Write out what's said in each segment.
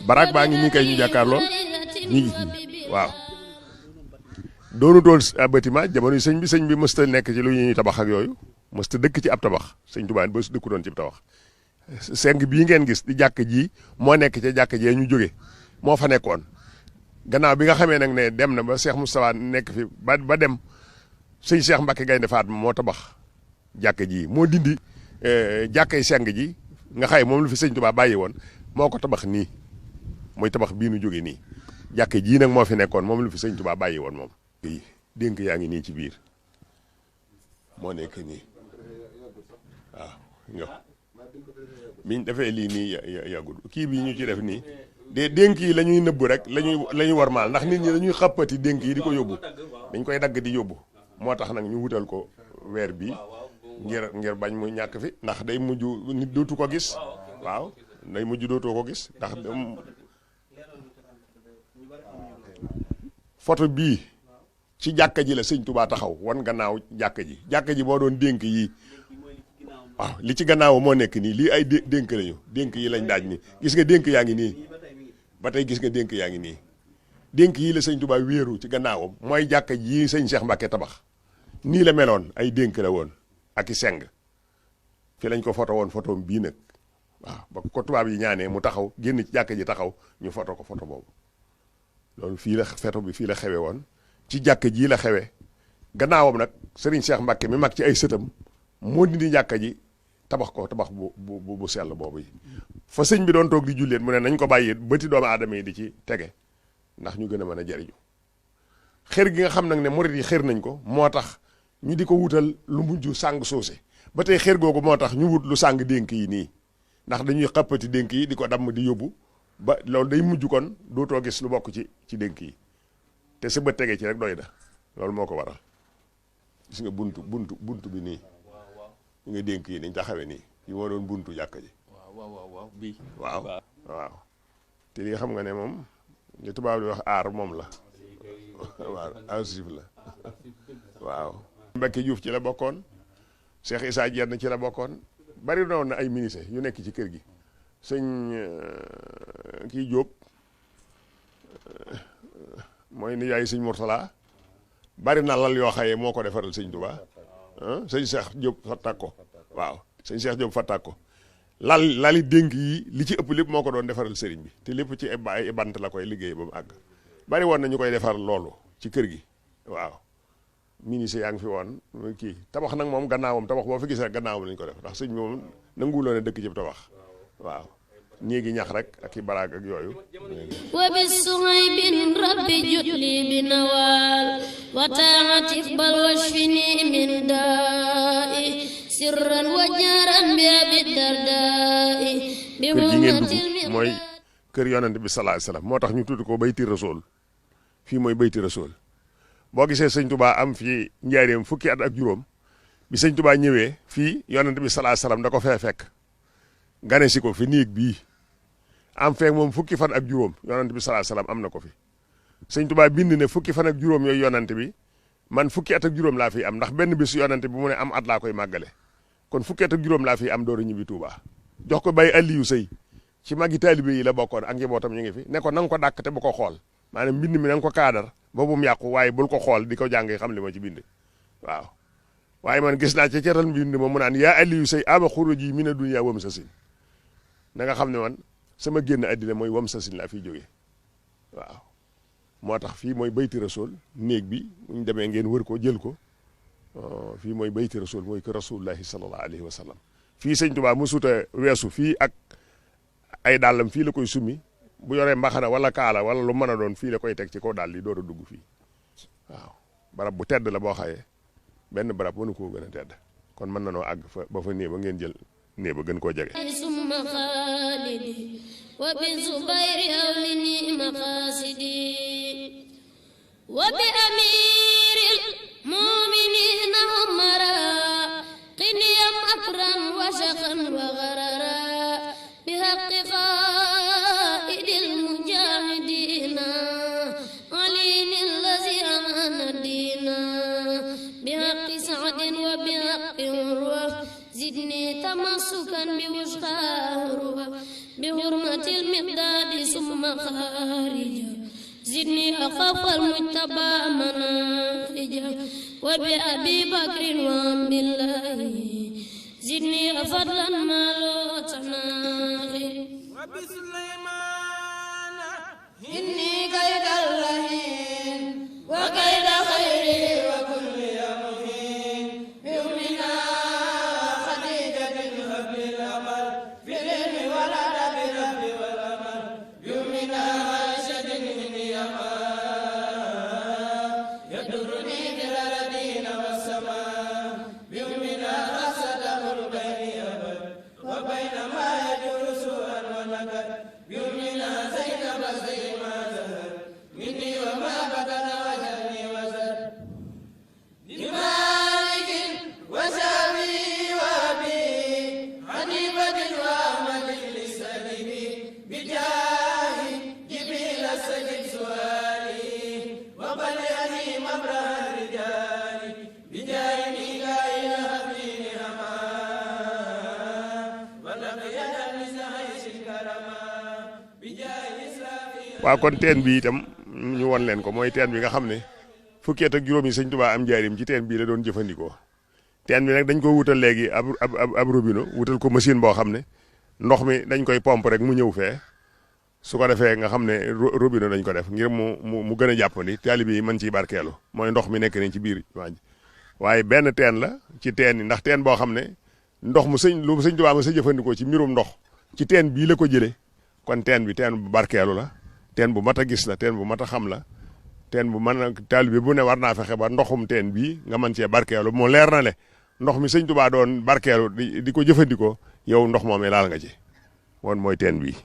barak baa ngi nii kay ñu jàkkaarloo ñi ngi waaw doonu toon bâtiment jamono sëñ bi mësta nekk ci lu ñuy tabax ak yooyu mësta dëkk ci ab tabax sëñ Tuubaa ba dëkku doon ci tabax seng bii ngeen gis di jàkk ji moo nekk ca jàkk jee ñu jóge moo fa nekkoon gannaaw bi nga xamee nag ne dem na ba Cheikh Moustapha nekk fi ba dem sëñ Cheikh Mbacke Gaynde Fatma moo tabax jàkk ji moo dindi jàkkay seng ji nga xay moom lu fi sëñ Tuubaa bàyyi woon moo ko tabax nii mooy tabax bii nu jóge nii jàkk ji nag moo fi nekkoon moom lu fi sëñ Tuubaa bàyyi woon moom dénk yaa ngi nii ci biir moo nekk nii waaw nga biñ defee lii nii yàggul kii bi ñu ci def nii de dénk yi la ñuy nëbb rek la ñuy warmaal ndax nit ñi dañuy xàppati dénk yi di ko yóbbu dañ koy dagg di yóbbu moo tax nag ñu wutal ko weer bi ngir bañ mu ñàkk fi ndax day mujj nit dootu ko gis waaw day mujj dootoo ko gis ndax photo bii ci jàkka ji la sëñ Tuubaa taxaw wan gannaaw jàkka ji boo doon dénk yi waaw li ci gannaaw moo nekk nii lii ay dénk lañu dénk yi lañ daaj ni gis nga dénk yaa ngi nii ba tey gis nga dénk yaa ngi nii dénk yi la sëñ Tuubaa wéeru ci gannaawam mooy jàkka ji sëñ Cheikh Mbacke tabax nii la meloon ay dénk la woon ak i seng fi lañ ko foto woon photom bii nag waaw ba ko tubaab yi ñaanee mu taxaw génn ci jàkka ji taxaw ñu foto ko photo boobu loolu fii la photo bi fii la xewe woon ci jàkka ji la xewe gannaawam nag sëriñ Cheikh Mbacke mi mag ci ay sëtam moo dindi jàkka ji tabax ko tabax bu sell boobu yi fa sëñ bi doon toog di julleet mu ne nañ ko bàyyi bëti doomu aadama yi di ci tege ndax ñu gën a mën a jariñu xër gi nga xam nag ne murit yi xër nañ ko moo tax ñu di ko wutal lu mujj sàng soose ba tey xër googu moo tax ñu wut lu sàng dénk yi nii ndax dañuy xappati dénk yi di ko damm di yóbbu ba loolu day mujj kon dootoo gis lu bokk ci dénk yi te sa bët tege ci rek doy na loolu moo ko waral gis nga buntu bi nii ñu nga dénk yi dañ taxawee nii yi moo doon buntu jàkka ji waaw te li xam nga ne moom li tubaab di wax aar moom la waaw archive la waaw Mbacke Diouf ci la bokkoon Cheikh Issa Diène ci la bokkoon bari noonu na ay ministre yu nekk ci kër gi sëñ kii Diop mooy ni yaay sëñ Mourtala bari na lal yoo xaye moo ko defaral sëñ Touba sëñ Cheikh Diop fattak ko waaw sëñ Cheikh Diop fattak ko lali dénk yi li ci ëpp lépp moo ko doon defaral sëriñ bi te lépp ci ay bant la koy liggéey ba mu àgg bari woon na ñu koy defar loolu ci kër gi waaw ministre yaa ngi fi woon kii tabax nag moom gannaawam tabax boo fi gis rek gannaawam lañ ko def ndax sëñ bi moom nanguwuloo ne dëkk ci tabax waaw néegi ñax rek ak i baraag ak yooyu wa bi suhaybin rabbi jutli bi nawal wa taatif bal washfini min daai sirran wa jaran bi abi dardai bi kër gi ngeen dugg mooy kër yonent bi sallallahu alayhi wasallam moo tax ñu tudd ko bayti rasul fii mooy bayti rasul boo gisee sëñ Touba am fii njaareem fukki at ak juróom bi sëñ Touba ñëwee fii yonent bi sallallahu alayhi wasallam da ko fee fekk gane si ko fi néeg bii am feek moom fukki fan ak juróom yonent bi sallallahu alayhi wasallam am na ko fi sëñ Touba bind ne fukki fan ak juróom yooyu yonent bi man fukki at ak juróom laa fi am ndax benn bis yonent bi mu ne am at laa koy màggale kon fukki at ak juróom laa fi am door a ñibbi Touba jox ko bay Aliou Sey ci magi taalibe yi la bokkoon ak njabootam ñu ngi fi ne ko na nga ko dàkk te bu ko xool maanaam mbind mi na nga ko kaadar ba bu mu yàqu waaye bul ko xool di ko jàng xam li ma ci bind waaw waaye man gis naa ca cetal mbind ma mu naan yaa Aliou Sey ama xuruji mina dunya wam sa sin na nga xam ne man sama génn àddina mooy wam sa sin laa fiy jógee waaw moo tax fii mooy bayti rasul néeg bi mu ñu demee ngeen wër ko jël ko fii mooy bayti rasul mooy ko rasulullahi sallallahu alayhi wa sallam fii sëñ Tuubaa mu suuta weesu fii ak ay dàllam fii la koy summi bu yoree mbaxana wala kaala wala lu mën a doon fii la koy teg ci kaw dàll yi door a dugg fii waaw barab bu tedd la boo xaye benn barab mënu koo gën a tedd kon mën na noo àgg fa ba fa néeg ba ngeen jël néeg ba gën koo jege summa xaalidi wa bi zubayri awlini maqasidi wa bi amiril muminina umara qiniyam akram wa shaqan wa gharara bi haqqi qaidil mujahidina alini allazi amana dina bi haqqi saadin wa bi haqqi urwa زدني تمسكا بوشقاه حرمة المقداد ثم خارجا زدني أخاف المجتبى منافجا وبأبي بكر وعم الله زدني فضلا ما لو تناغي وبسليمان إني كيد اللهين وكيد خيري وكل يمين بأمنا خديجة قبل الأمر في العلم والأدب رب والأمر بأمنا عائشة إني يدرني في الأرضين والسماء بأمنا رصد البين أبد وبينما يجر سوءا ونكد بأمنا زينب زي ما زهر مني وما بدن وجهني وزر لمالك وسامي وأبي حنيفة وأحمد للسليم بجاه جبريل سجد سؤالي وبلغني مبرأ الرجال بجاه ميكائيل حبيب هما ولقينا لسعيش الكرما بجاه إسرافيل. waaw kon teen bi itam ñu won leen ko mooy teen bi nga xam ne fukki at ak juróom yi sëñ Tuubaa am njaarim ci teen bii la doon jëfandikoo teen bi nag dañ ko wutal léegi ab robinet wutal ko machine boo xam ne ndox mi dañ koy pompe rek mu ñëw fee su ko defee nga xam ne robinet dañ ko def ngir mu gën a jàppandi taalibe yi mën ciy barkeelu mooy ndox mi nekk nañ ci biir waaye benn teen la ci teen yi ndax teen boo xam ne ndox mu sëñ Tuubaa ma sa jëfandikoo ci mbirum ndox ci teen bii la ko jëlee kon teen bi teen bu barkeelu la teen bu mat a gis la teen bu mat a xam la teen bu mën a taalibe bu ne war naa fexe ba ndoxum teen bii nga mën cee barkeelu moo leer na le ndox mi sëñ Tuubaa doon barkeelu di ko jëfandikoo yow ndox moomee laal nga ci woon mooy teen bii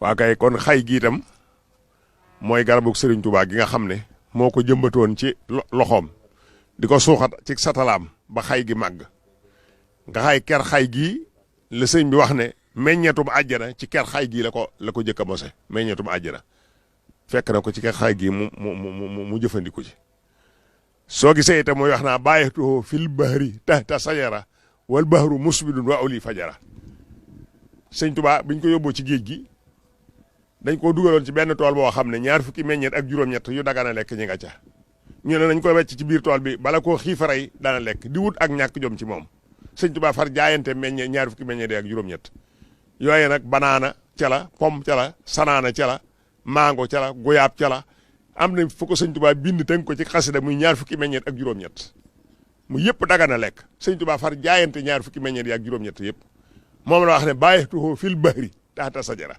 waa kay kon xay gi itam mooy garabu Sëriñ Tuubaa gi nga xam ne moo ko jëmbatoon ci loxoom di ko suuxat ci satalaam ba xay gi màgg nga xay ker xay gii la sëñ bi wax ne meññetum àjjana ci ker xay gii la ko jëkk a mose meññetum àjjana fekk na ko ci ker xay gii mu jëfandiku ci soo gisee itam mooy wax naa bàyyituhu fil bahri tahta sajara wal bahru musbidun wa awli fajara sëñ Tuubaa biñ ko yóbboo ci géej gi dañ koo dugaloon ci benn tool boo xam ne ñaar fukki meññeet ak juróom-ñett yu dagana lekk ñi nga ca ñu ne nañ ko wecc ci biir tool bi bala koo xiifaray dana lekk di wut ak ñàkk jom ci moom sëñ Tuubaa far jaayante ñaar fukki meññeet ak juróom-ñett yooye nag banaana ca la pom ca la sanaana ca la mango ca la guyaab ca la am na fu ko sëñ Tuubaa bind tënk ko ci xasida muy ñaar fukki meññeet ak juróom-ñett mu yëpp dagana lekk sëñ Tuubaa far jaayante ñaar fukki meññeet yi ak juróom-ñett yëpp moom la wax ne bàyyituhu fil bahri tahta sajara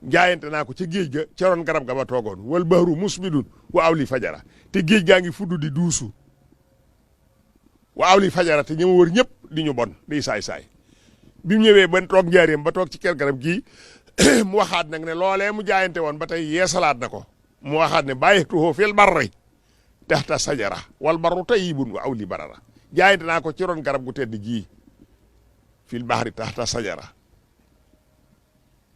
jaayante naa ko ci géej ga ca roon garab ga ba toogoon wal bahru musbidun wa awli fajara te géej gaa ngi fudd di duusu wa awli fajara te ñi ma wër ñëpp di ñu bon di saay-saay bi mu ñëwee ba toog njaareem ba toog ci ker garab gii mu waxaat nag ne loolee mu jaayante woon ba tey yeesalaat na ko mu waxaat ne bàyyituhu fil barri tahta sajara wal barru tayyibun wa awli barara jaayante naa ko ci roon garab gu tedd gii fil bahri tahta sajara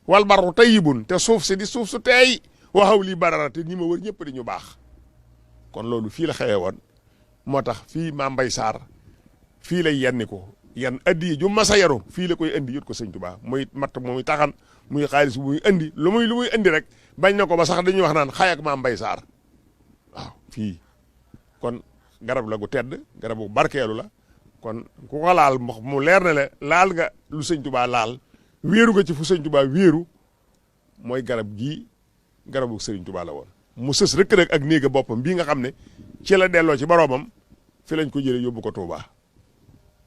wal barru tayyibun te suuf si di suuf su teey wa awli barara te ñi ma wër ñëpp di ñu baax kon loolu fii la xewee woon moo tax fii Maam Mbay Saar fii lay yenni ko yan addi ju masa yaru fii la koy indi yut ko sëñ Tuubaa muy matt muy taxan muy xaalis bu muy indi lu muy indi rek bañ na ko ba sax dañuy wax naan xay ak Maam Mbay Saar waaw fii kon garab la gu tedd garab gu barkeelu la kon ku ko laal mu leer na le laal nga lu sëñ Tuubaa laal wéeru nga ci fu sëñ Tuubaa wéeru mooy garab gii garabu sëriñ Tuubaa la woon mu sës rek rek ak néega boppam bii nga xam ne ci la delloo ci boroomam fi lañ ko jëlee yóbbu ko Tuubaa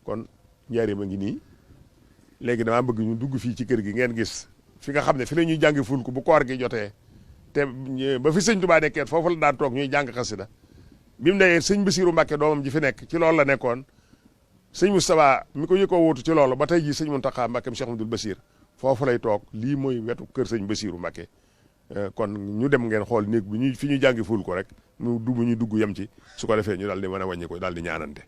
kon njaareem a ngi nii léegi damaa bëgg ñu dugg fii ci kër gi ngeen gis fi nga xam ne fi la ñuy jàngi fulku bu koor gi jotee te ba fi sëñ Tuubaa nekkee foofu la daan toog ñuy jàng xasida bi mu nee sëñ Basiiru Mbàkke doomam ji fi nekk ci loolu la nekkoon sëñ Moustapha mi ko yëkkoo wóotu ci loolu ba tey jii sëñ Muntaxa Mbàkke Cheikh Abdoul Basir foofu lay toog lii mooy wetu kër sëñ Basiiru Mbàkke kon ñu dem ngeen xool néeg bi ñu fi ñu jàngi ful ko rek ñu dugg yem ci su ko defee ñu daal di mën a wàññi ko daal di ñaanante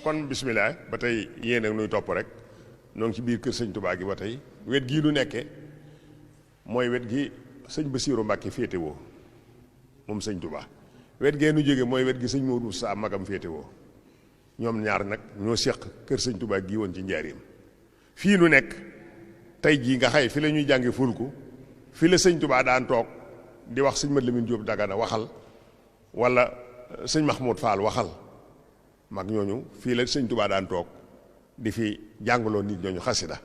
kon bismillah ba tey yéen ak nuy topp rek noo ngi ci biir kër sëñ Touba gi ba tey wet gii nu nekke mooy wet gi sëñ Bassirou Mbacke féetewoo moom sëñ Touba wet gee nu jóge mooy wet gi sëñ Modou Sa magam féetewoo ñoom ñaar nag ñoo seq kër sëñ Touba gii woon ci njaareem fii nu nekk tey jii nga xay fi la ñuy jànge fulku fi la sëñ Touba daan toog di wax sëñ Mat Lamin Jóob Dagana waxal wala sëñ Mahmoud Fall waxal mag ñooñu fii la sëñ Touba daan toog di fi jàngaloo nit ñooñu xasida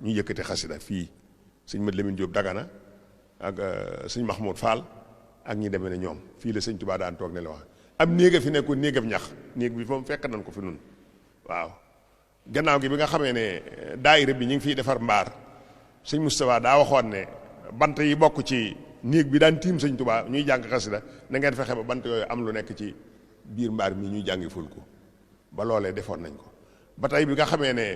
ñu yëkkati xasida fii sëñ Mat Lamin Jóob Dagana ak sëñ Mahmoud Fall ak ñi demee ne ñoom fii la sëñ Touba daan toog ne la wax am néega fi nekkoon néegam ñax néeg bi moom fekk nañ ko fi nun waaw gannaaw gi bi nga xamee ne daayira bi ñu ngi fiy defar mbaar sëñ Moustapha daa waxoon ne bant yi bokk ci néeg bi daan tiim sëñ Touba ñuy jàng xasida na ngeen fexe ba bant yooyu am lu nekk ci biir mbaar mi ñuy jàngi ful ko ba loolee defoon nañ ko ba tey bi nga xamee ne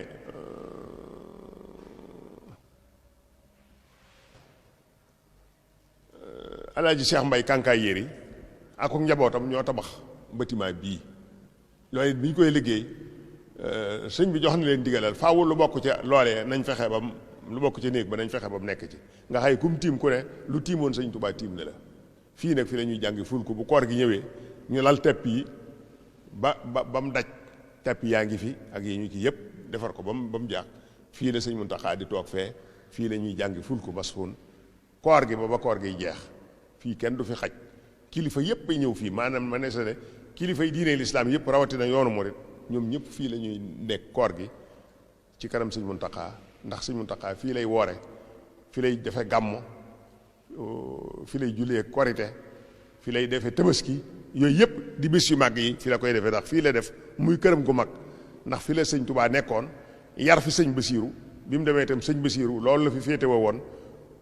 Alaaji Cheikh Mbay Kankaay Yéri ak njabootam ñoo tabax bâtiment bii loolu it bi ñu koy liggéey sëñ bi jox na leen digalal faaw lu bokk ca loolee nañ fexe ba lu bokk ca néeg ba nañ fexe ba mu nekk ci nga xay kum tiim ku ne lu tiimoon sëñ Touba tiim ne la fii nag fi la ñuy jàngi ful ko bu koor gi ñëwee ñu lal tepp yi ba mu daj tepp yaa ngi fi ak yi ñu ci yëpp defar ko ba mu jaax fii la sëñ Muntaxa di toog fee fii la ñuy jàngi ful ko masxuun koor gi ba koor giy jeex fii kenn du fi xaj kilifa yëpp ay ñëw fii maanaam ma ne sa ne kilifa yi diine lislaam yëpp rawatina yoonu murit ñoom ñëpp fii la ñuy nekk koor gi ci kanam sëñ Muntaxa ndax sëñ Muntaxa fii lay woore fii lay defe gàmmo fii lay jullee korite fii lay defe tabaski yooyu yëpp di bis yu mag yi fii la koy defee ndax fii la def muy këram gu mag ndax fii la sëñ Touba nekkoon yar fi sëñ Bassirou bi mu demee itam sëñ Bassirou loolu la fi féetewoo woon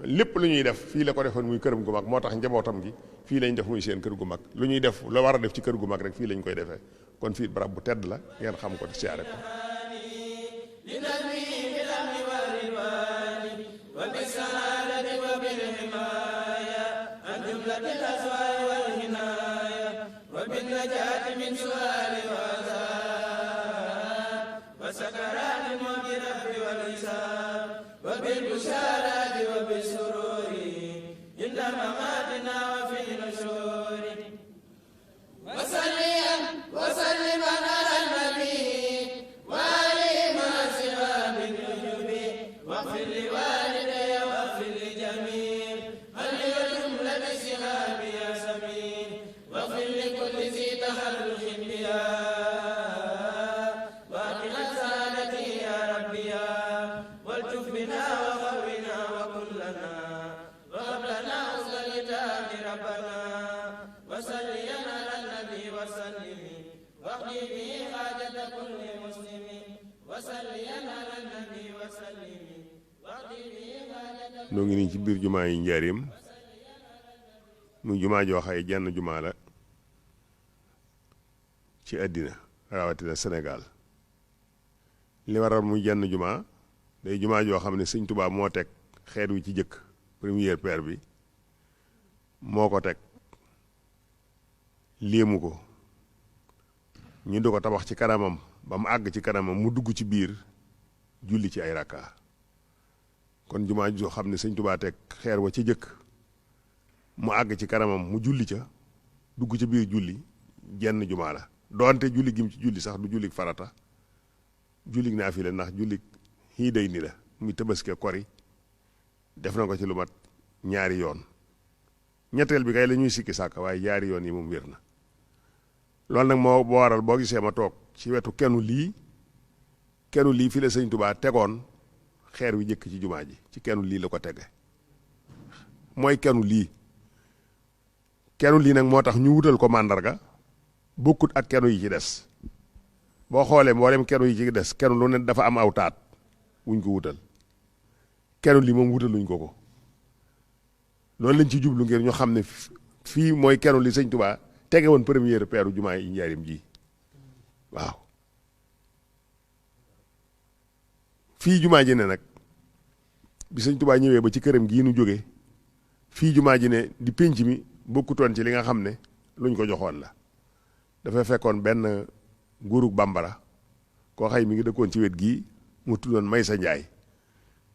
lépp lu ñuy def fii la ko defoon muy këram gu mag moo tax njabootam gi fii lañ def muy seen kër gu mag lu ñuy def la war a def ci kër gu mag rek fii lañ koy defee kon fii barab bu tedd la ngeen xam ko siyaare ko noo ngi nii ci biir jumaa yi njaareem muy jumaa joo xaye jenn jumaa la ci àddina rawatina Sénégal li waral muy jenn jumaa day jumaa joo xam ne sëñ Touba moo teg xeet wi ci jëkk première pierre bi moo ko teg léemu ko ñu di ko tabax ci kanamam ba mu àgg ci kanamam mu dugg ci biir julli ci ay rakka kon jumaa joo xam ne sëñ Touba teg xeer wa ci jëkk mu àgg ci kanamam mu julli ca dugg ci biir julli jenn jumaa la doonte julli gim ci julli sax du jullik farata jullik naafila ndax jullik xii day ni la muy tabaski kori def na ko ci lu mat ñaari yoon ñetteel bi kay la ñuy sikki sàkk waaye ñaari yoon yi moom wér na loolu nag moo boo waral boo gisee ma toog ci wetu kenu lii fi la sëñ Touba tegoon xeer wi jëkk ci jumaa ji ci kenu lii la ko tege mooy kenu lii nag moo tax ñu wutal ko màndarga bokkut ak kenu yi ci des boo xoolee mboolem kenu yi ci des kenu lu ne dafa am aw taat wuñ ko wutal kenu lii moom wutaluñ ko loolu lañ ci jublu ngir ñu xam ne fii mooy kenu li sëñ Touba tege woon première peeru jumaa yi njaarim ji waaw fii jumaa ji ne nag bi sëñ Touba ñëwee ba ci këram gii nu jóge fii jumaa ji ne di pénc mi bokkutoon ci li nga xam ne luñ ko joxoon la dafay fekkoon benn nguurug bambara koo xay mi ngi dëkkoon ci wet gii mu tuddoon Maysa Njaay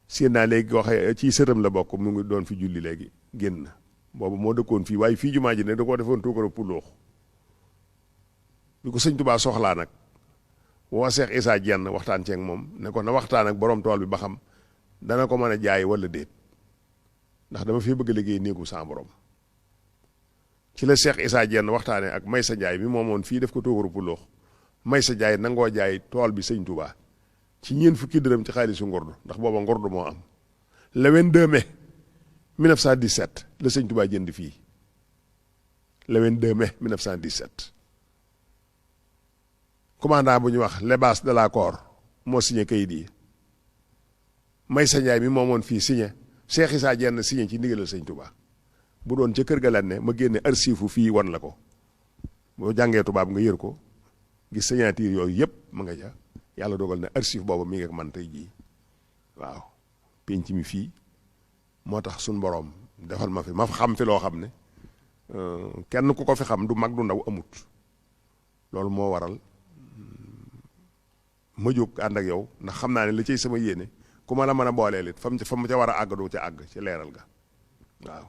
séen naa léegi koo xay ci sëtam la bokk mu ngi doon fi julli léegi génn na boobu moo dëkkoon fii waaye fii jumaa ji ne da koo defoon tuukara puloox bi ko sëñ Tuubaa soxlaa nag woo Seex Isaa Jenn waxtaan ceeg moom ne ko na waxtaan ak borom tool bi ba xam dana ko mën a jaay wala déet ndax dama fi bëgg a liggéey néegu sa borom ci la Seex Isaa Jenn waxtaanee ak Maysa Njaay mi moomoon fii def ko tuukara puloox Maysa Njaay nangoo jaay tool bi sëñ Tuubaa ci ñeent fukki dërëm ci xaalisu ngordu ndax booba ngordu moo am le 22 mai 1917 la sëñ Tuubaa jënd fii le 22 mai 1917 commandant bu ñu wax Lebas de la Corps moo signé kayit yi Maysa Njaay mi moomoon fii signé Seex Isaa Jenn signé ci ndigalal sëñ Tuubaa bu doon ca kër ga lan ne ma génne archive fii wan la ko boo jàngee tubaab nga yër ko gis signature yooyu yëpp ma nga ja yàlla dogal na archive boobu mi ngi ak man tey jii waaw penc mi fii moo tax suñ boroom defal ma fi ma xam fi loo xam ne kenn ku ko fi xam du mag du ndaw amut loolu moo waral ma jóg ànd ak yow ndax xam naa ne li ciy sama yéene ku ma la mën a booleel it fa mu ca war a àgg du ca àgg ci leeral ga waaw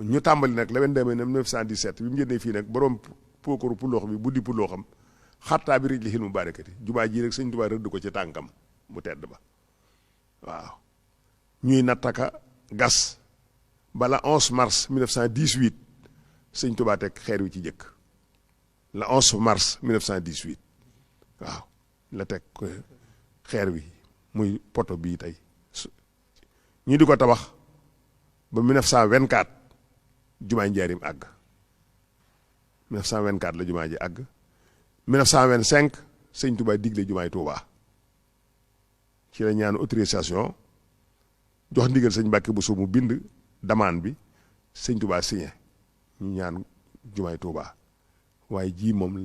ñu tàmbali nag le 22 mai 1917 bi mu jëndee fii nag borom pookaru puloox bi buddi pulooxam xattaa bi rij li xil mu barakati jumaa ji rek sëñ Tuubaa rëdd ko ci tànkam mu tedd ba waaw ñuy nattaka gas ba la 11 mars 1918 sëñ Tuubaa teg xeer wi ci jëkk la 11 mars 1918 waaw la teg xeer wi muy poto bii tey ñu di ko tabax ba 1924 jumaay Njaarim àgg 1924 la jumaa ji àgg 1925 sëñ Tuubaa digle jumaay Tuubaa ci la ñaan autorisation jox ndigal sëñ Mbàkke Buso mu bind demande bi sëñ Tuubaa signé ñu ñaan jumaay Tuubaa waaye jii moom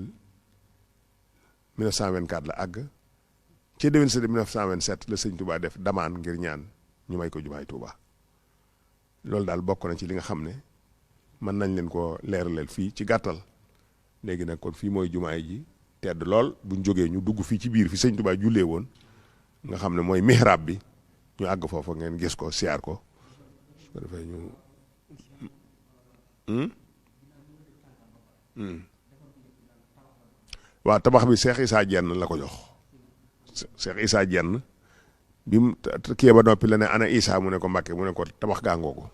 1924 la àgg ci déwén sa 1927 la sëñ Tuubaa def demande ngir ñaan ñu may ko jumaay Tuubaa loolu daal bokk na ci li nga xam ne mën nañ leen ko leeralal fii ci gàttal léegi nag kon fii mooy jumaay ji tedd lool buñ jógee ñu dugg fii ci biir fi sëñ Tuubaa jullee woon nga xam ne mooy mihrab bi ñu àgg foofa ngeen gis ko siyaar ko su ko defee ñu waaw tabax bi Seex Isaa Jenn la ko jox Seex Isaa Jenn bi mu kii ba noppi la ne ana Isaa mu ne ko Mbàkke mu ne ko tabax gàngoo ko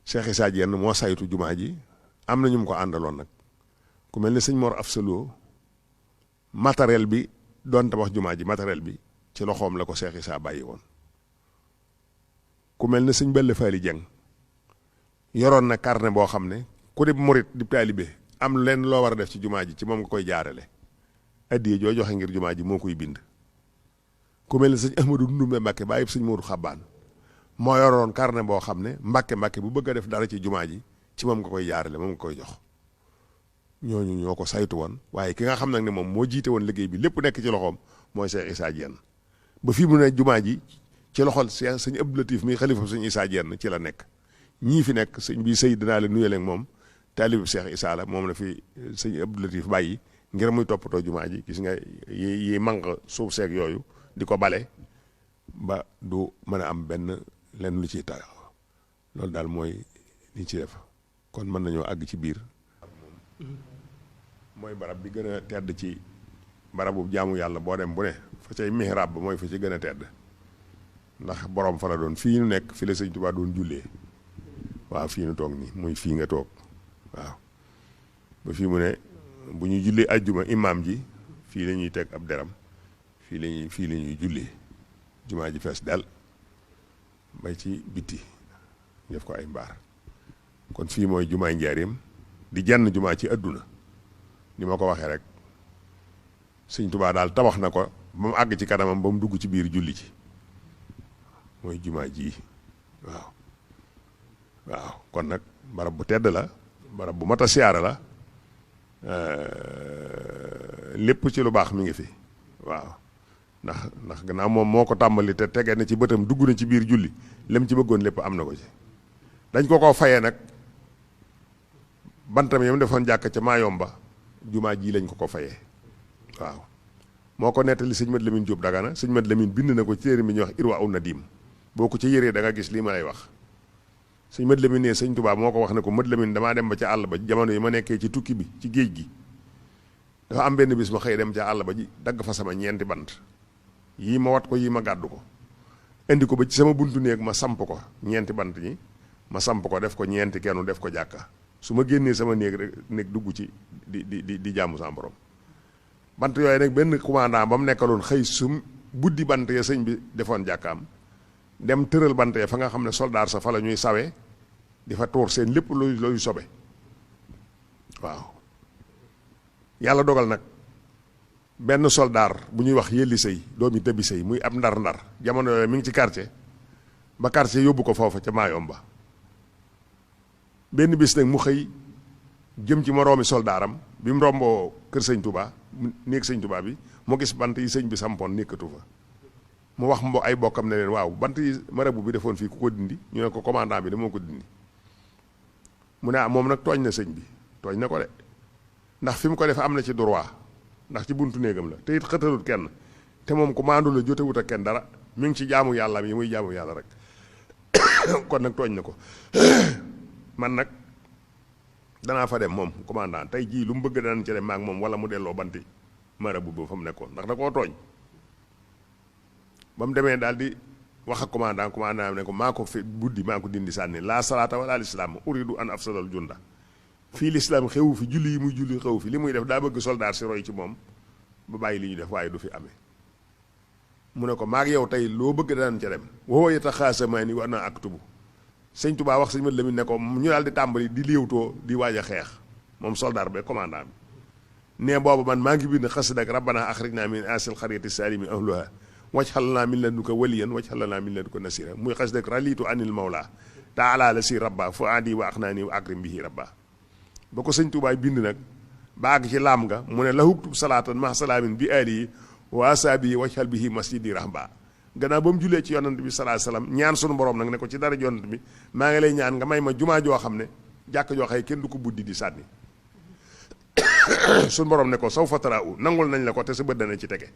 Seex Isaa Jenn moo saytu jumaa ji am na ñu mu ko àndaloon nag ku mel ne sëñ Mor Afsalo matériel bi doon tabax jumaa ji matériel bi ci loxoom la ko Seex Isaa bàyyi woon ku mel ne sëñ Balla Faali Jeng yoroon na carnet boo xam ne ku di murit di taalibe am leen loo war a def ci jumaa ji ci moom nga koy jaarale addiye joo joxe ngir jumaa ji moo koy bind ku mel ne sëñ Ahmadu Ndumbe Mbàkke bàyyi sëñ Moodu Xabbaan moo yoroon carnet boo xam ne Mbàkke bu bëgg a def dara ci jumaa ji ci moom nga koy jaarale moom nga koy jox ñooñu ñoo ko saytu woon waaye ki nga xam nag ne moom moo jiite woon liggéey bi lépp nekk ci loxoom mooy Seex Isaa Jenn ba fii mu ne jumaa ji ci loxol sëñ Abdou Latif mi xalifa sëñ Isaa Jenn ci la nekk ñii fi nekk sëñ bi sëy dinaa la nuyale ak moom taalibu Seex Isaa la moom la fi sëñ Abdou Latif bàyyi ngir muy toppatoo jumaa ji gis nga yi manq suuf seeg yooyu di ko bale ba du mën a am benn lenn lu ciy tax loolu daal mooy li ci def kon mën nañoo àgg ci biir mooy barab bi gën a tedd ci barabu jaamu yàlla boo dem bu ne fa cay mihrab ba mooy fa ci gën a tedd ndax borom fa la doon fii ñu nekk fi la sëñ Tuubaa doon jullee waaw fii nu toog nii muy fii nga toog waaw ba fii mu ne bu ñu jullee ajjuma imaam ji fii la ñuy teg ab deram fii la ñuy jullee jumaa ji fees dal bay ci bitti def ko ay mbaar kon fii mooy jumaay Njaaréem di jenn jumaa ci àdduna ni ma ko waxee rek sëñ Tuubaa daal tabax na ko ba mu àgg ci kanamam ba mu dugg ci biir julli ci mooy jumaa ji waaw kon nag barab bu tedd la barab bu mat a siyaara la lépp ci lu baax mi ngi fi waaw ndax gannaaw moom moo ko tàmbali te tegee na ci bëtam dugg na ci biir julli lem ci bëggoon lépp am na ko ci dañ ko fayee nag bantam yam defoon jàkk ca Maayomba jumaa ji lañ ko fayee waaw moo ko nettali sëñ Mat Lamin Jóob Dagana. sëñ Mat Lamin bind na ko ci téere bi ñuy wax Irwa un Nadim boo ko ci yëree da nga gis lii ma lay wax. sëñ Mat Lamin ne sëñ Tuubaa moo ko wax ne ko Mat Lamin damaa dem ba ca àll ba jamono yi ma nekkee ci tukki bi ci géej gi dafa am benn bis ma xëy dem ca àll ba ji dagg fa sama ñeenti bant yii ma wat ko yii ma gàddu ko indi ko ba ci sama buntu néeg ma samp ko ñeenti bant ñi ma samp ko def ko ñeenti kennu def ko jàkka su ma génnee sama néeg rek néeg dugg ci di jaamu sama borom. bant yooyu nag benn commandant ba mu nekkaloon xëy sum buddi bant ya sëñ bi defoon jàkkaam dem tëral bant ya fa nga xam ne soldaar sa fa la ñuy sawe di fa tuur seen lépp luy sobe waaw. yàlla dogal nag benn soldaar bu ñuy wax yëlli sëy doomi tëbbi sëy muy ab ndar-ndar jamono yooyu mi ngi ci quartier ba quartier yóbbu ko foofa ca Maayomba. benn bis nag mu xëy jëm ci moroomi soldaaram bi mu romboo kër sëñ Touba néeg sëñ Touba bi mu gis bant yi sëñ bi sampoon nekkatu fa mu wax ay bokkam ne leen waaw bant yi marabu bi defoon fii ku ko dindi ñu ne ko commandant bi de moo ko dindi mu ne moom nag tooñ na sëñ bi tooñ na ko de ndax fi mu ko def am na ci droit ndax ci buntu néegam la te it xëtalut kenn te moom ku maandu la jotewut ak kenn dara mi ngi ci jaamu yàlla yi muy jaamu yàlla rek kon nag tooñ na ko man nag danaa fa dem moom commandant tey jii lu mu bëgg danañ ci dem maak moom wala mu delloo banti marabu ba fa mu nekkoon ndax da koo tooñ. ba mu demee daal di wax ak commandant bi ne ko maa ko fi buddi maa ko dindi sànni laa salaata wala lislaam uridu an afsadal junda fii lislaam xewu fi julli yi muy julli xewu fi li muy def daa bëgg soldaar si roy ci moom ba bàyyi li ñu def waaye du fi amee. mu ne ko maag yow tey loo bëgg danañ ca dem woo yeta xaasamaa ni war naa ak tubu sëñ Touba wax sëñ Mat Lamin ne ko ñu daal di tàmbali di léewtoo di waaj a xeex moom soldaar be commandant bi ne boobu man maa ngi bind xasida ak rabbana axrijna min asil xariyati salimi ahluha waj'alna min ladunka waliyan waj'alna min ladunka nasira muy xasida ak ralitu anil mawla taala la si rabba fu adi wa axnaani wa akrim bihi rabba ba ko sëñ Touba bind nag ba àgg ci laam nga mu ne lahuktub salaatan ma salaamin bi alihi wa asaabihi waj'al bihi masjidi rahba gannaaw ba mu julee ci yonant bi salaa salaam ñaan sunu borom nag ne ko ci dara yonant bi maa ngi lay ñaan nga may ma jumaa joo xam ne jàkk joo xëy kenn du ko buddi di sànni sunu borom ne ko saw fatara u nangul nañ la ko te sa bët dana ci tege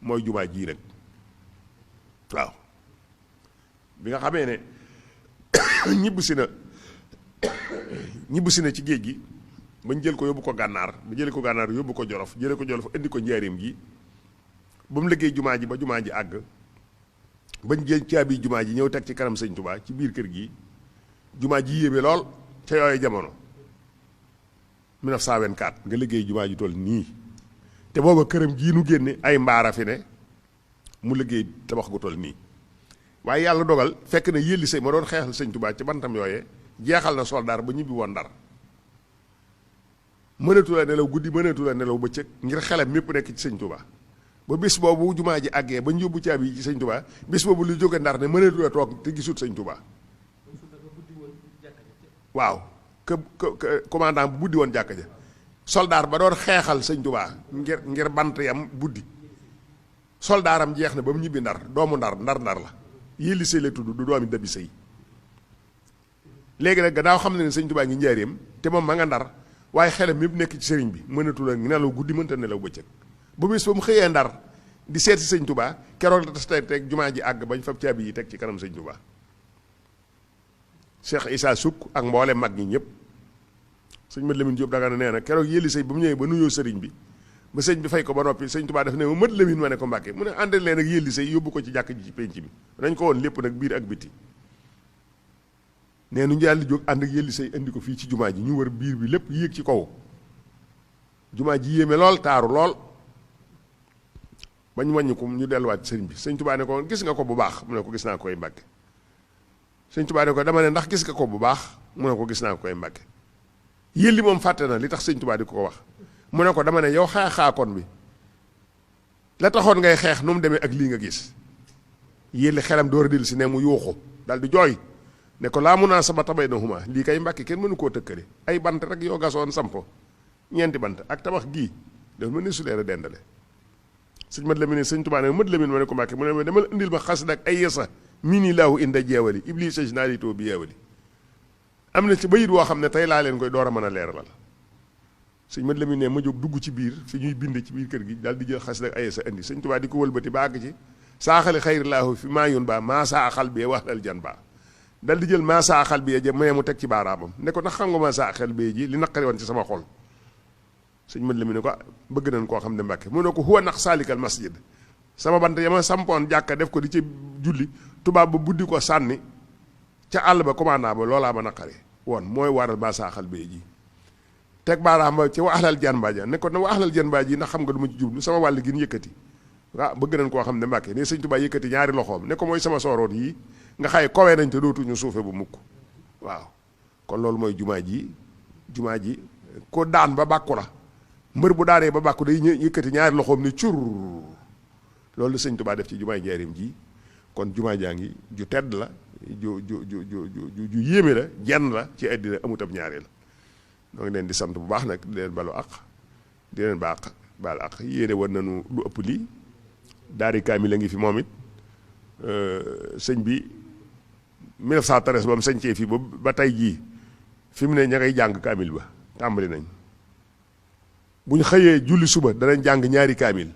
mooy jumaa jii rek waaw. bi nga xamee ne ñibbisi na ci géej gi bañ jël ko yóbbu ko gànnaar ba jëlee ko gànnaar yóbbu ko jolof jëlee ko jolof indi ko njaareem gi ba mu liggéey jumaa ji ba jumaa ji àgg bañ jël caabi jumaa ji ñëw teg ci kanam sëñ Touba ci biir kër gi jumaa ji yéeme lool ca yooyu jamono 1924 nga liggéey jumaa ji toll nii te booba këram gii nu génne ay mbaara fi ne mu liggéey tabax gu toll nii waaye yàlla dogal fekk na yëlli sëy ma doon xeexal sëñ Touba ci bantam yooyee jeexal na soldaar ba ñibbi woon Ndar mënatu la nelaw guddi mënatu la nelaw bëccëg ngir xelam mépp nekk ci sëñ Touba ba bis boobu jumaa ji àggee ba ñu yóbbu caabi yi ci sëñ Touba bis boobu lu jóge Ndar ne mënatu la toog te gisut sëñ Touba waaw commandant bu buddi woon jàkka ja soldaar ba doon xeexal sëñ Touba ngir bant yam buddi soldaaram jeex na ba mu ñibbi Ndar doomu ndar la yëlli sëy la tudd du doomi dabi sëy léegi nag gannaaw xam ne ne sëñ Touba ngi njaareem te moom ma nga Ndar waaye xelam yëpp nekk ci sëriñ bi mënatu la nelaw guddi mënta nelaw bëccëg ba bis ba mu xëyee Ndar di seet si sëñ Touba keroog la tas teg jumaa ji àgg bañ fab caabi yi teg ci kanam sëñ Touba Cheikh Issa Sukk ak mboole mag ñi ñëpp sëñ Mat Lamin Jóob Dagana nee na keroog yëlli sëy ba mu ñëwee ba nuyoo sëriñ bi ba sëñ bi fay ko ba noppi sëñ Touba def ne ma Mat Lamin ma ne ko Mbàkke mu ne àndal leen ak yëlli sëy yóbbu ko ci jàkk ji ci penc bi dañ ko woon lépp nag biir ak biti nee nu ñu daal di jóg ànd ak yëlli sëy indi ko fii ci jumaa ji ñu wër biir bi lépp yéeg ci kaw jumaa ji yéeme lool taaru lool bañ wàññi ko ñu delluwaat sëriñ bi sëñ Touba ne ko gis nga ko bu baax mu ne ko gis naa koy Mbàkke sëñ Touba ne ko dama ne ndax gis nga ko bu baax mu ne ko gis naa koy Mbàkke yëlli moom fàtte na li tax sëñ Touba di ko wax mu ne ko dama ne yow xaaxaakoon bi la taxoon ngay xeex nu mu demee ak lii nga gis yëlli xelam door a dellu si ne mu yuuxu dal di jooy ne ko laa munaasabata baynahuma lii kay Mbàkke kenn mënu koo tëkkale ay bant rek yoo gasoon sampo ñeenti bant ak tabax gii dafa mën ne su leen a dendale sëñ Mat Lamin sëñ Touba ne Mat Lamin ma ne ko Mbàkke mu ne ma demal indil ma xasida ak ay yesa mini laahu inda jeewali iblis sëñ naa litoo bi yeewali am na ci bayit woo xam ne tey laa leen koy door a mën a leeralal sëñ Mat Lamin ne ma jóg dugg ci biir fi ñuy bind ci biir kër gi daal di jël xas ak aye sa indi sëñ Tuubaa di ko wëlbati ba àgg ci saaxali xayrillaahu fi maa yoon baa maa saaxal bee wax dal jan baa dal di jël maa saaxal bee ja mais mu teg ci baaraamam ne ko ndax xam nga maa saaxal bee ji li naqari woon ci sama xol sëñ Mat Lamin ne ko bëgg nañ koo xam ne Mbàkke mu ne ko huwa nax saalikal masjid sama bant ya ma sampoon jàkka def ko di ci julli tubaab ba buddi ko sànni ca àll ba commandant ba loolaa ma naqari woon mooy waral maa saaxal bee ji teg baaraam ba ci waxlal janbaa ja ne ko na waxlal janbaa ji ndax xam nga du ma ci jublu sama wàll gi ñu yëkkati waaw bëgg nañ koo xam ne Mbàkke ne sëñ Tuubaa yëkkati ñaari loxoom ne ko mooy sama sooroon yii nga xaye kowee nañ te dootuñu suufe bu mukk waaw kon loolu mooy jumaa ji ko daan ba bàkku la mbër bu daanee ba bàkku day yëkkati ñaari loxoom ne cur loolu sëñ Tuubaa def ci jumaay Njaaréem ji kon jumaa jaa ngi ju tedd la ju yéeme la jenn la ci àddina amut ab ñaareel ñoo ngi leen di sant bu baax nag di leen balu àq di leen baal àq yéene war nañu lu ëpp lii daari kaamil la ngi fi moom it sëñ bi 1913 ba mu sañcee fii ba tey jii fi mu ne ña ngay jàng kaamil ba tàmbali nañ bu ñu xëyee julli suba danañ jàng ñaari kaamil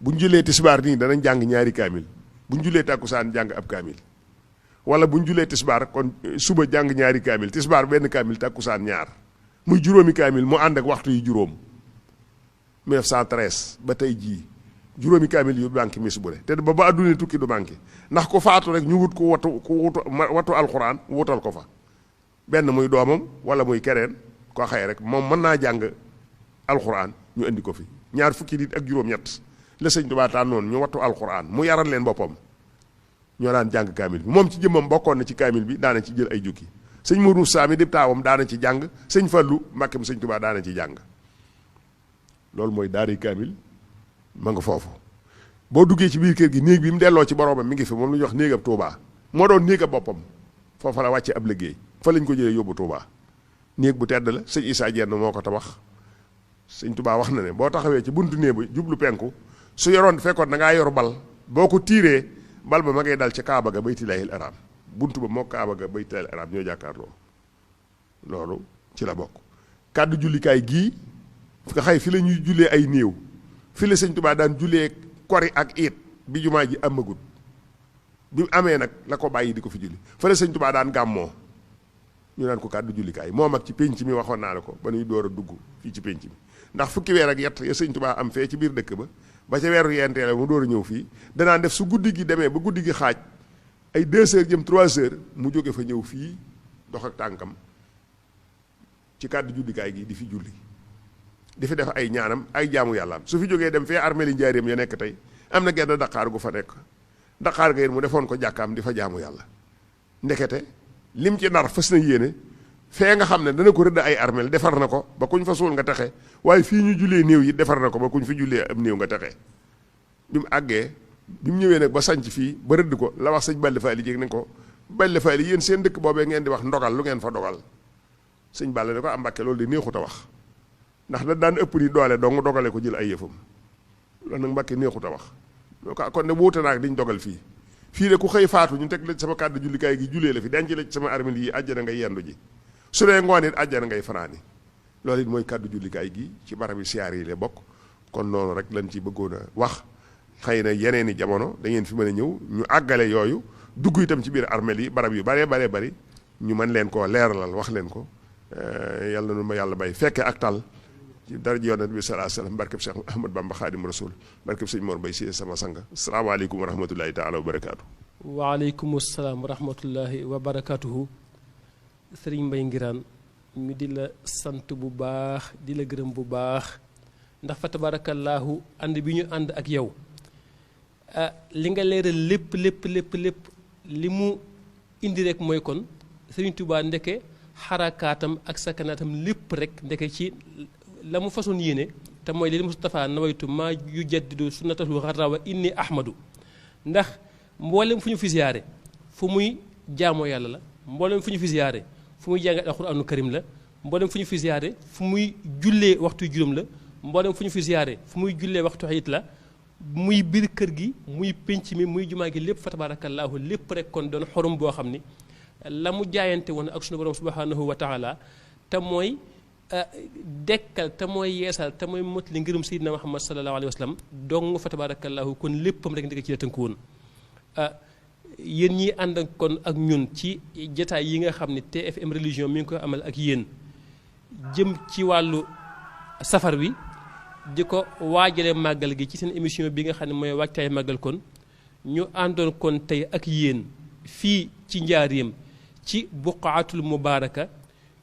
bu ñu jullee tisbaar nii danañ jàng ñaari kaamil bu ñu jullee tàkkusaan jàng ab kaamil wala bu ñu jullee tisbaar kon suba jàng ñaari kaamil tisbaar benn kaamil tàkkusaan ñaar muy juróomi kaamil mu ànd ak waxtu yi juróom 1913 ba tey jii juróomi kaamil yu manqué mis bu ne te ba adduna tukki du manqué ndax ku faatu rek ñu wut ku watu alxuraan wutal ko fa benn muy doomam wala muy keneen koo xëy rek moom mën naa jàng alxuraan ñu indi ko fi ñaar fukki nit ak juróom-ñett la sëñ Tuubaa tànnoon ñu wattu alxuraan mu yaral leen boppam ñoo daan jàng kaamil bi moom ci jëmmam bokkoon na ci kaamil bi daana ci jël ay jukki sëñ Mourou Sami di taawam daana ci jàng sëñ Fallu Mbàkke mu sëñ Tuubaa daana ci jàng loolu mooy daari kaamil ma nga foofu boo duggee ci biir kër gi néeg bi mu delloo ci boroomam mi ngi fi moom lu ñuy wax néegab Tuubaa moo doon néegab boppam foofa la wàcce ab liggéey fa lañ ko jëlee yóbbu Tuubaa néeg bu tedd la sëñ Issa Dieng moo ko tabax sëñ Tuubaa wax na ne boo taxawee ci buntu néeg ba jublu penku su yoroon fekkoon da ngaa yor bal boo ko tiiree bal ba ma ngay dal ci Kaaba ga Baytullaahil Haraam buntu ba moo Kaaba ga Baytullaahil Haraam ñoo jàkkaarloo loolu ci la bokk. kàddu jullikaay gii nga xay fi la ñuy jullee ay néew fi la sëñ Tuubaa daan jullee kori ak iit bi jumaa ji amagut bi mu amee nag la ko bàyyi di ko fi julli fa la sëñ Tuubaa daan gàmmoo ñu naan ko kàddu jullikaay moo mag ci pénc mi waxoon naa la ko ba nuy door a dugg fii ci pénc mi ndax fukki weer ak yett ya sëñ Tuubaa am fee ci biir dëkk ba ca weeru yenteele mu door a ñëw fii danaan def su guddi gi demee ba guddi gi xaaj ay 2 heures jëm 3 heures mu jóge fa ñëw fii dox ak tànkam ci kàddu jullikaay gi di fi julli di fi def ay ñaanam ay jaamu yàllaam su fi jógee dem fee armeeli Njaaréem ya nekk tey am na genn daqaar gu fa nekk daqaar ga yéen mu defoon ko jàkkaam di fa jaamu yàlla ndekete lim ci nar fas na yéene fee nga xam ne dana ko rëdd ay armeel defar na ko ba kuñ fa suul nga texe waaye fii ñu jullee néew yi defar na ko ba kuñ fi jullee am néew nga texe bi mu àggee bi mu ñëwee nag ba sanc fii ba rëdd ko la wax sëñ Balla Faali jéeg nañ ko Balla Faali yéen seen dëkk boobee ngeen di wax ndogal lu ngeen fa dogal sëñ Balla ne ko am Mbàkke loolu di neexut a wax ndax da daan ëpp ni doole dong dogale ko jël ay yëfam loolu nag Mbàkke neexut a wax kon ne wuute naag diñ dogal fii de ku xëy faatu ñu teg la sama kàddu jullikaay gi jullee la fi denc la ci sama armeel yi àjjana ngay yendu ji su dee ngoon it àjjana ngay fanaani loolu it mooy kàddu jullikaay gi ci barab yi siyaar yi la bokk kon noonu rek lañ ci bëggoon a wax xëy na yeneen i jamono da ngeen fi mën a ñëw ñu àggale yooyu dugg itam ci biir armeel yi barab yu baree bari ñu mën leen koo leeralal wax leen ko yàlla na ma yàlla bay fekke ak tal ci daraja yonent bi sallallahu alayhi wasallam barkeb Cheikh Ahmad Bamba Xaadim Rasul barkeb sëñ Mor Bay si sama sang asalaamaaleykum wa rahmatullahi taala wa barakaatu. waaleykum salaam wa rahmatullahi wa barakaatuhu. Sëriñ Mbay Ngiraan ñu di la sant bu baax di la gërëm bu baax ndax fa tabaarakallaahu ànd bi ñu ànd ak yow li nga leeral lépp li mu indi rek mooy kon Sëriñ Tuubaa ndeke xarakaatam ak sakanaatam lépp rek ndeke ci la mu façon yéene te mooy li Mustafa nawaytu maa yu jaddidu sunnatahu xarra wa inni ahmadu ndax mboolem fu ñu fi ziyaare fu muy jaamoo yàlla la mboolem fu ñu fi ziyaare fu muy jàngal alxuraanu karim la mboolem fu ñu fi ziyaare fu muy jullee waxtu juróom la mboolem fu ñu fi ziyaare fu muy jullee waxtu xayit la muy biir kër gi muy pénc mi muy jumaa gi lépp fa tabaarakallaahu lépp rek kon doon xorom boo xam ni la mu jaayante woon ak sunu borom subhanahu wa taala te mooy dekkal te mooy yeesal te mooy motali ngërëm Seydina Muhammad sallallahu alayhi wa sallam dong fa tabarakallahu kon léppam rek ndeke ci la tënku woon yéen ñi ànd ak kon ak ñun ci jataay yi nga xam ne TFM religion mi ngi koy amal ak yéen jëm ci wàllu safar wi di ko waajale màggal gi ci seen émission bi nga xam ne mooy waajtaay màggal kon ñu àndoon kon tey ak yéen fii ci njaareem ci buqaatul mubaaraka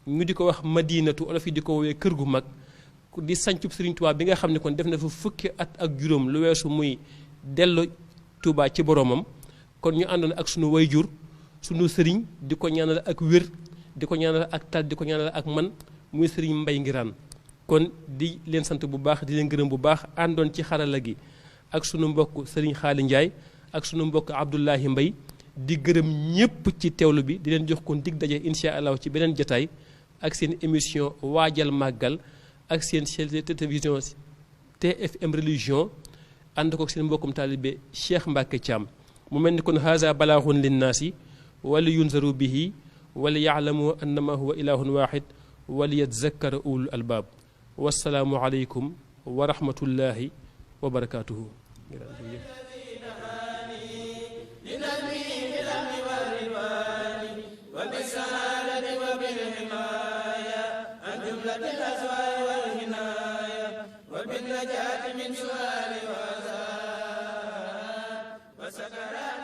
ñu di ko wax madinatu olof yi di ko woowee kër gu mag di sancub Sëriñ Tuubaa bi nga xam ne kon def na fa fukki at ak juróom lu weesu muy dellu Tuubaa ci boromam kon ñu àndoon ak sunu wayjur sunu sëriñ di ko ñaanal ak wér di ko ñaanal ak tal di ko ñaanal ak man muy sëriñ Mbay Ngiraan kon di leen sant bu baax di leen gërëm bu baax àndoon ci xarala gi ak sunu mbokk sëriñ Xaali Njaay ak sunu mbokk Abdullahi Mbay di gërëm ñépp ci teewlu bi di leen jox kon dig daje insha allah ci beneen jataay ak seen émission waajal màggal ak seen chaîne télévision TFM religion ànd ko seen mbokkum taalibe Cheikh Mbacke Thiam mu mel ni kon haza balaaxun linnaasi wali yunzaru bihi wali yaalamu annama huwa ilahun waxid wali yatzakkara ulul albaab wassalaamu aleykum wa rahmatullahi wa barakaatuhu وبالنجاة من سؤال وعذاب وسكرات